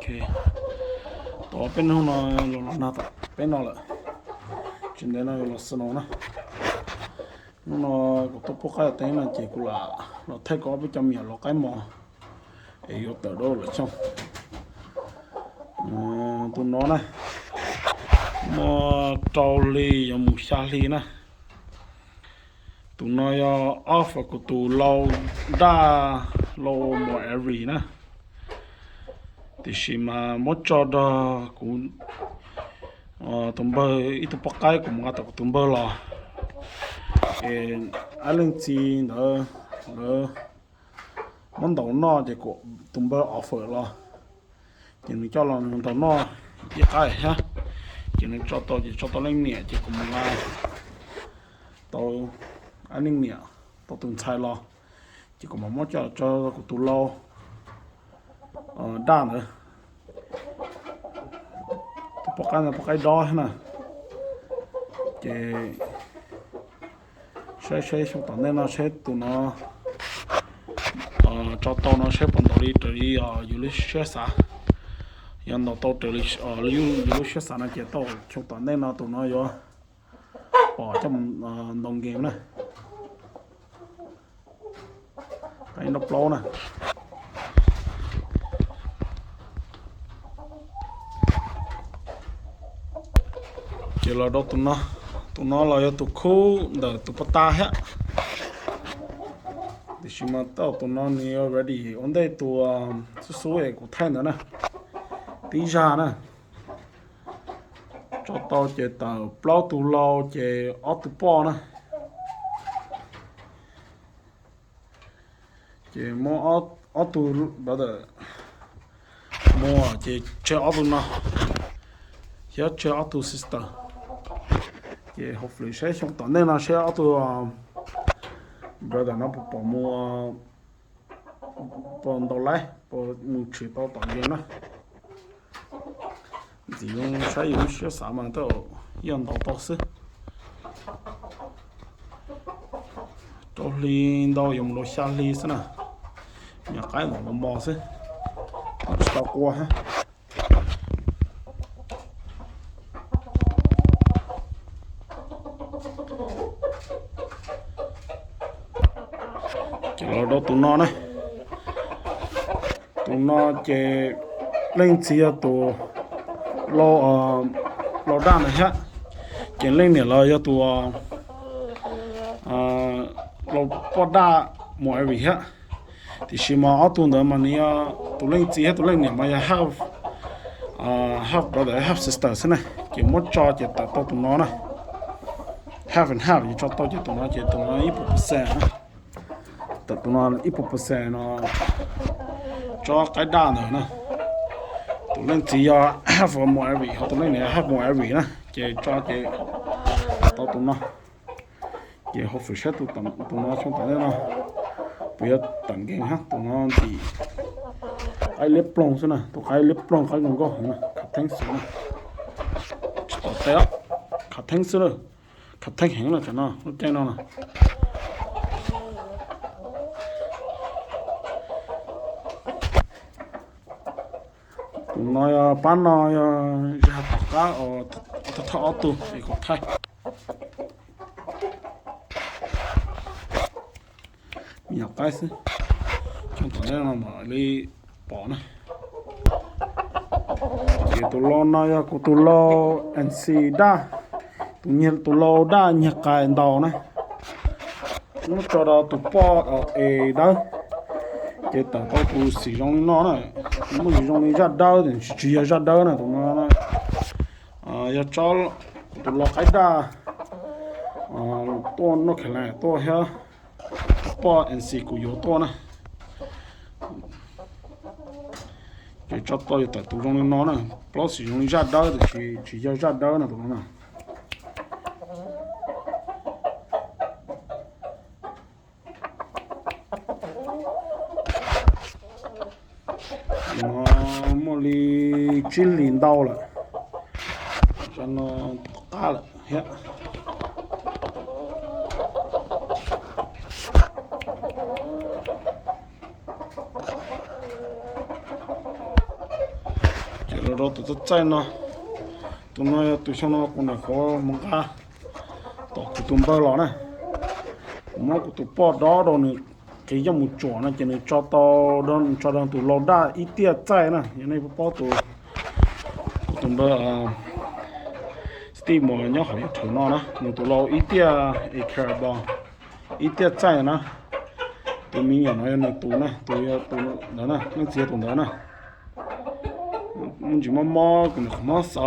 Tos peb hnub no los los nag tom peb no lawm. Tsis ntev no yuav los snow na. Hnub no kuv tuaj pub qaib teb no ces kuv lam los thaij kuv ob peb cov me nyuam lau qaib mos es yuav tawm dua lawm xyoo. Tus no na, muaj rau hli yuav mus xya hli na. Tus no yog offer kuv tus lau daj, lau mos Avery na. Tiam sis mas muab tso rau kuv tus npawg ib tug poj qaib kuv mus nqa tom kuv tus npawg los. Es ab leej txiv ntawd lawv muab ntaus noj ces kuv tus npawg offer los, ces nws coj los ntaus noj ib qab thiab. Ces nws tso tau ces tso tau leej niam ces kuv mus nqa tau ab leej niam tau tus ntxhais los, ces kuv mam muab coj tso kuv tus lau daj ntawd. Tus poj qaib no poj qaib dob na. Ces saib saib xyoo tom ntej no saib tus no tso tau no saib puas ntaus li raws li yus lub siab xav. Yog ntaus tau raws li yus lub siab xav no ces tau xyoo tom ntej no tus no yuav pom coj mus ntaus game na. Qaib nrab plaub na. Ces los rau tus no, tus no los yog tus khub ntawm tus pov tas thiab. Tiam sis mas tau tus no nws yuav ready ua ntej tus xub xub es kuv thaij ntawd na, tib zag na. Tso tau ces tawm plaub tus lau ces ob tug poj na. Ces muab ob tug brother muag ces tseg ob tug no, thiab tseg ob tug sister. Ces hopefully saib xyoo tom ntej no saib ob tug brother no puas pom mus, puas ntaus laib, puas mus tshwm tau tom game na. Ntxim zoo saib yus lub siab xav mas tej zaum yog ntaus tau xwb. Rau hli ntau yuav mus rau xya hli xwb na. Nyuam qaib ntawm mos mos xwb, tsis tau qua thiab. Ces los rau tus no na. Tus no ces leej txiv yog tus lau daj ntawd thiab, ces leej niam los yog tus lau poj daj mos Avery thiab. Tiam sis mas ob tug ntawd mas nws yog tus leej txiv thiab tus leej niam mas yog half, half brother half sister xwb na. Ces muab tso ces tawm tau tus no na, half and half ces tso tau ces tus no ces tus no ib puas percent na. Tawm tus no ib puas percent no, tsob qaib daj ntawd na. Tus leej txiv yog half mos Avery ho tus leej niam yog half mos Avery na, ces tso ces tau tus no. Ces hopefully saib tus no xyoo tom ntej no puas yuav tawm game thiab. Tus no ntxim qaib liab ploog xwb na, tus qaib liab ploog qaib zoo nkauj heev na, khav theeb xwb na. Tsis tom teb, khav theeb xwb lawm, khav theeb heev lawm tam no lub caij no na. Tus no yog pab no yog zaj tom qab, thawj ob tug es kuv thaij. Me nyuam qaib xwb, xyoo tom ntej no mam li pom na. Ces tus lau no yog kuv tus lau N C daj, tus lau daj nyiag qais ntaus na. Muab tso rau tus poj es dawb, ces tawm tau tus xim zoo li no na. Muaj xim zoo li zaj dawb, tsis yog zaj dawb na tus no. Yog tsob kuv tus lau qaib daj tuaj North Carolina tuaj thiab, poj N C kuv yuav tuaj na. Ces tso tau yuav tawm tus zoo li no na, plaub xim zoo li zaj dawb tiam sis tsis yog zaj dawb no tus no na. No muaj li tsib hlis ntau lawm, no tom qab lawm thiab. Rau tus txaij txaij no, tus no yog tus xyoo no kuv nyuam qhuav mus nqa tom kuv tus npawg los na. Kuv muab kuv tus poj dob rau nws qiv coj mus tsuam no ces nws tso tau, tso rau tus lau daj ib tiaj txaij na. Yog nej paub tus, kuv tus npawg Steve Moore nyob hauv YouTube no na, nws tus lau ib tiaj, e carabao, ib tiaj txaij na. Tus me nyuam no yog nws tus na, tus yog tus ntawd na, leej txiv yog tus ntawd na. Muaj ntsis mob mob, kuv nyuam qhuav muab xa,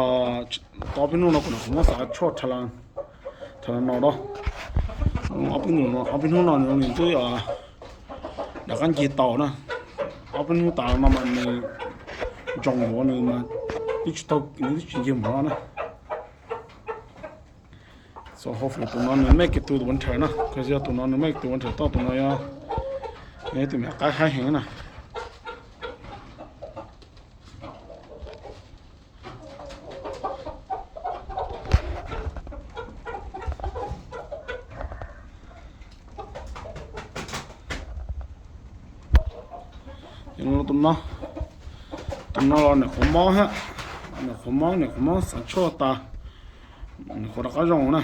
tau ob peb hnub no kuv nyuam qhuav muab xa tshuaj tha la no da. Ob peb hnub no nws twb rov qab ncig tau na. Ob peb hnub tas no mas nws ntsoos yuav nws mas twb tsis tau, nws twb tsis ncig mus no na. So hopefully tus no nws make it through the winter na, yog tus no nws make it through winter, tau tus no yog tus me nyuam qaib haib heev na. Tus no, tus no los nyuam qhuav mob thiab, nyuam qhuav mob, nyuam qhuav mob xav tshuaj tas, nyuam qhuav rov qab zoo na.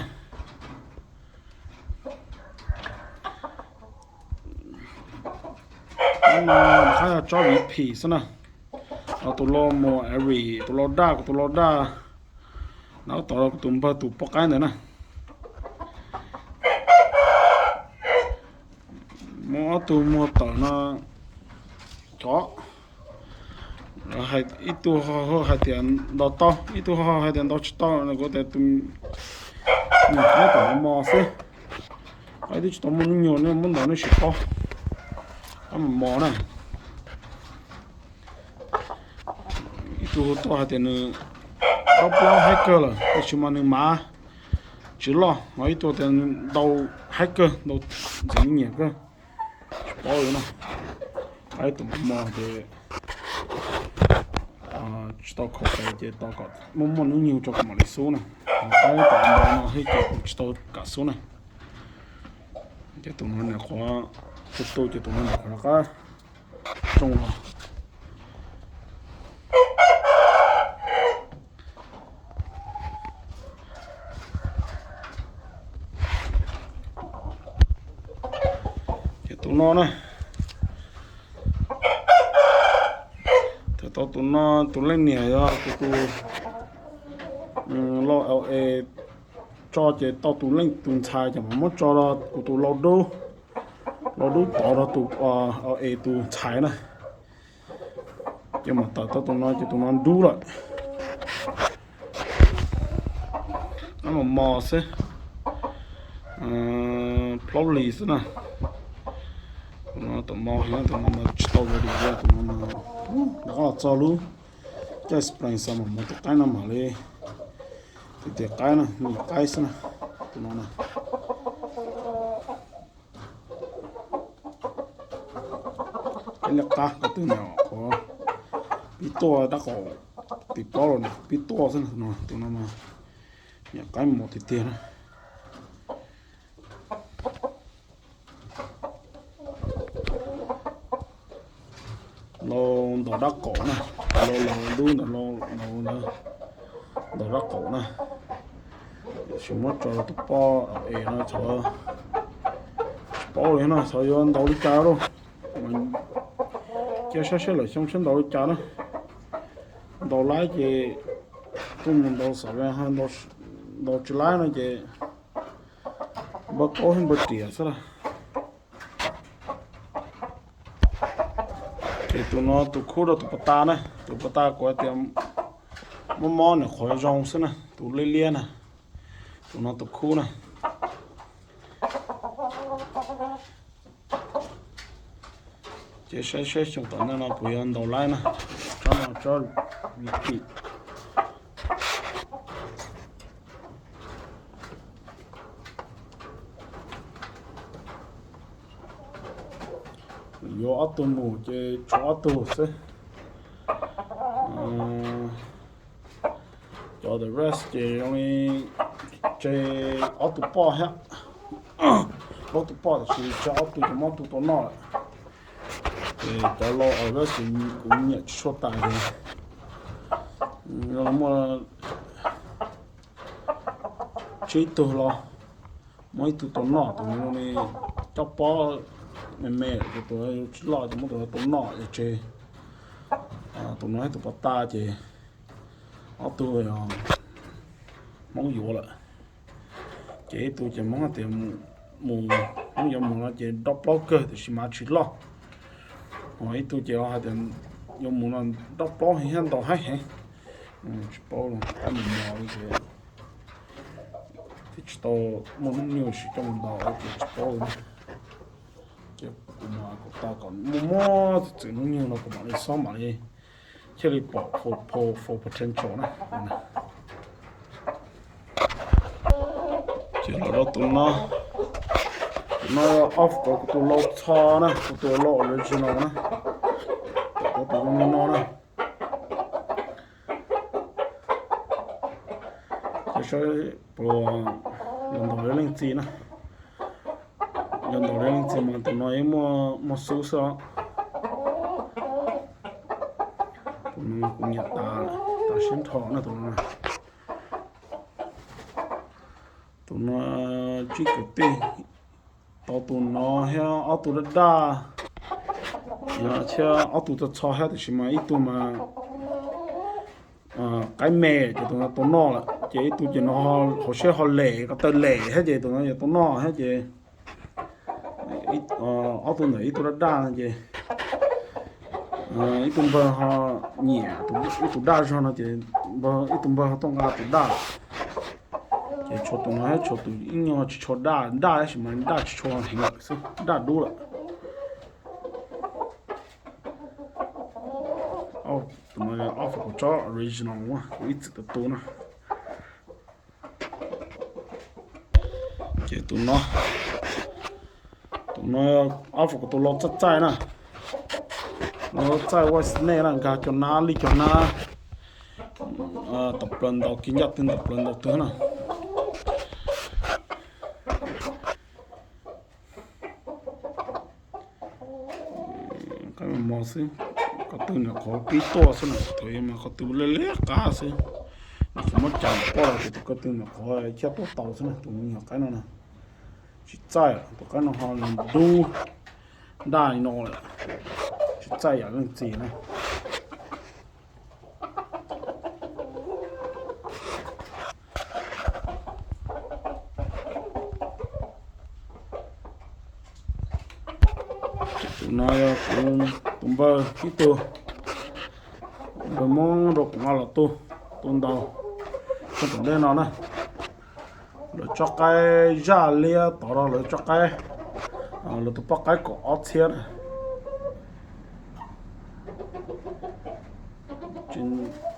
Qab no rov qab yog tsob vim phim xwb na. Ho tus lau mus every, tus lau daj, kuv tus lau daj, nws tau rau kuv tus npawg tus poj qaib ntawd na. Muab ob tug muag tawm no, cov ib tug ho hais tias ntaus tau, ib tug ho hais tias ntaus tsis tau, kuv tias tus nyuam qaib tus mos mos xwb. Qaib twb tsis tau muaj hnub nyoog nej muab ntaus nej sim paub. Qaib mos mos na. Ib tug tuaj hais tias nws plaub plaub haib kawg lawm, tab sis mas nws mav tsis loj, ho ib tug tias ntaus haib kawg, ntaus ntxim nyiam kawg. Tsis paub li no. Qaib tus mos mos ces tsis tau khaum tes ces tau kom muaj muaj hnub nyoog rau kom mam li xub na. Ho qaib tus mos mos no thiab ces kuv tsis tau kam xub na. Ces tus no nyuam qhuav tu tu ces tus no nyuam qhuav rov qab zoo los. Ces tus no na, thaum tau tus no, tus leej niam yog kuv tus lau L A tso ces tau tus leej tus ntxhais ces mam muab tso rau kuv tus lau dub, lau dub tod rau tus L A tus ntxhais na. Ces mam tawm tau tus no ces tus no dub lawm. Qaib mos mos xwb, plaub hlis xwb na. Tus no tus mos heev, tus no mas tsis tau ready li, tus no mas rov qab los txog lub caij spring summer mas tus qaib no mam li, tus tias qaib no, me nyuam qaib xwb na. Tus no na, qaib liab qab, ko tw nyuam qhuav pib tuaj, dab qaum tim pob los pib tuaj xwb na. Tus no, tus no mas nyuam qaib mos tiag tiag na. Lau ntaus dab qaum na, lau lau dub ntawm lau ntawd ntaus dab qaum na. Tiam sis muab tso rau tus poj es no xyov, tsis paub li no xyov yuav ntaus li cas lauj. Cia saib saib lwm xyoo saib ntaus li cas na. Ntaus laib ces tuaj mus ntaus xam, ntaus tsis laib no ces npawg qaub thiab npawg riam xwb lauj. Ces tus no tus khub rau tus pas tas na, tus pas tas kuv hais tias mob mob nyuam qhuav zoo xwb na, tus liab liab na, tus no tus khub na. Ces saib saib xyoo tom ntej no puas yuav ntaus laib na, tsob no tsob vim phim. Yuav ob tug mus ces tshuav ob tug xwb. Cov the rest ces zoo li tseg ob tug poj thiab, plaub tug poj tiam sis tseg ob tug ces muab ob tug tau noj lawm. Ces cov lau the rest ces kuv nyiam tsis tshua tas ces Muaj tsib tug los, muab ib tug tau noj, tus no li coj pob me me, tus tus tsis loj ces muab tus no tau noj es tseg. Tus no ib tug pov tas ces ob tug Hmoob yuav lawm. Ces ib tug ces Hmoob hais tias mus, Hmoob yuav mus no ces dob plaub kawg tiam sis mas tsis loj. Ho ib tug ces hais tias yuav mus no dob plaub thiab ntau haib heev. Tsis paub, tab mus mos li ces twb tsis tau muaj hnub nyoog siv coj mus ntaus ces tsis paub li. Ces kuv mam kuv tau kom muaj muaj txwm hnub nyoog no kuv mam li xob mam li thiaj li pom full potential na. Ces los rau tus no, tus no off kuv tus lau txho na, kuv tus lau original na, kuv tus lau no na. Ces saib puas yuav ntaus li leej txiv na. Yuav ntaus li leej txiv mas tus no yeej muaj muaj xub xwb os. Tus no kuv nyiam tas, tas siab nrho na tus no. Tus no tsib kwv tij, tau tus no thiab ob tug daj daj, thiab ob tug txho txho thiab tiam sis mas ib tug mas qaib me ces tus no tau noj lawm, ces ib tug ces no hauv siab ho lem, ko taw lem thiab ces tus no yuav tau noj thiab ces ob tug ntawm ib tug daj daj no ces ib tug npawg ho nyiam ib tug daj zog no ces ib tug npawg ho tuaj nqa tus daj. Ces tshuav tus no thiab tshuav tus ib nyuag tsis tshua daj, daj tab sis mas daj tsis tshua heev lawm xwb, daj dub lawm. Tus no ob fam kaum tsob original kuv ib txwm tau tu na. Ces tus no, tus no ob fam kaum tus lau txaij txaij na, lau txaij white snake na, nkag cov nab li cov nab tawm plaws ntaus, kis ncaj twg ntawm plaws ntaus twg na. Qaib mos mos xwb, ko tw nyuam qhuav pib tuaj xwb na, thaum ub mas ko tw liab liab qab xwb. Nyuam qhuav muab cas poj los ces tus ko tw nyuam qhuav thiaj tuaj tau xwb na, tus me nyuam qaib no na. Tsis txaij, tus qaib no ho dub daj li no lawm, tsis txaij yam leej txiv na. Tus no yog kuv tus npawg ib tug, npawg muab rau kuv nqa los tu, tu ntaus rau tom ntej no na. Lawv tsob qaib zaj liab tod rau lawv tsob qaib, lawv tus poj qaib kaum ob txhiab na. Tsis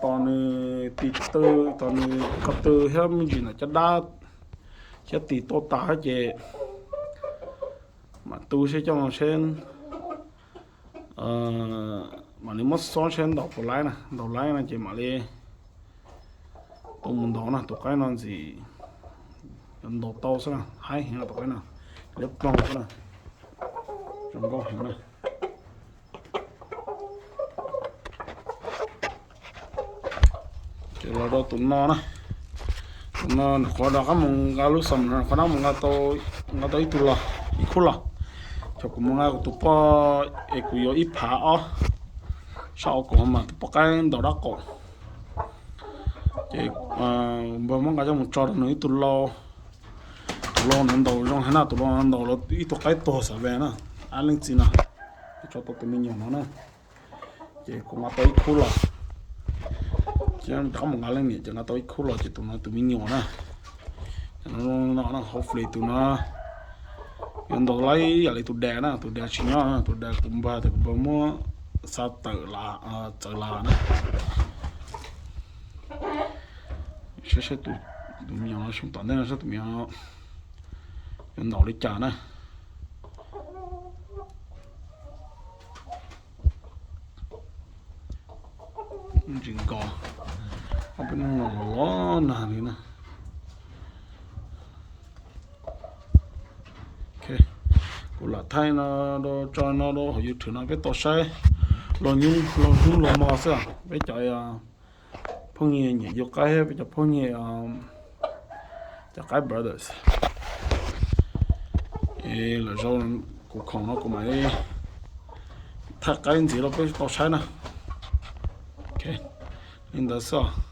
tos nws tis tw, tos nws ko tw thiab me ntsis ntawm caj dab thiab tis tuaj tas ces mam tu seb coj seb, mam li muab xob seb ntaus puas laib na, ntaus laib no ces mam li tu mus ntaus na. Tus qaib no ntxim yuav ntaus tau xwb na, haib heev tus qaib no, liab ploog xwb na, zoo nkauj heev na. Ces los rau tus no na, tus no nyuam qhuav rov qab mus nqa lub xom nyuam qhuav rov mus nqa tau ib tug los, ib khub los. Ces kuv mus nqa kuv tus poj es kuv yuav ib phav ob sab hauv kuv mas tus poj qaib ntaus dab qaum. Ces npawg muab nqa coj mus tso rau nws ib tug lau, tus lau ntawd ntaus zoo heev na, tus lau ntaus ib tug qaib tuag xav ve na, ab leej txiv no. Tso tau tus me nyuam no na. Ces kuv nqa tau ib khub los, ces rov qab mus nqa leej niam ces nqa tau ib khub los ces tus no tus me nyuam na. No no hopefully tus no yuav ntaus laib yam li tus dav na, tus dav tsis nyob, tus dav kuv npawg tias kuv npawg muab xa tawm, txawv las na. Saib saib tus me nyuam no, xyoo tom ntej no saib tus me nyuam no yuav ntaus li cas na. Ntsis nkos, ob peb hnub no los los nag li na. Kuv lam thaij no rau tso no rau hauv YouTube no peb tau saib los nyuj los hnub los hmo xwb. Peb cov, phooj ywg nyiam yuav qaib, peb cov phooj ywg, cov qaib brothers. Es lwm zaus kuv khoom no kuv mam li thaij qaib ntxiv rau peb tau saib na. Li ntawd xwb.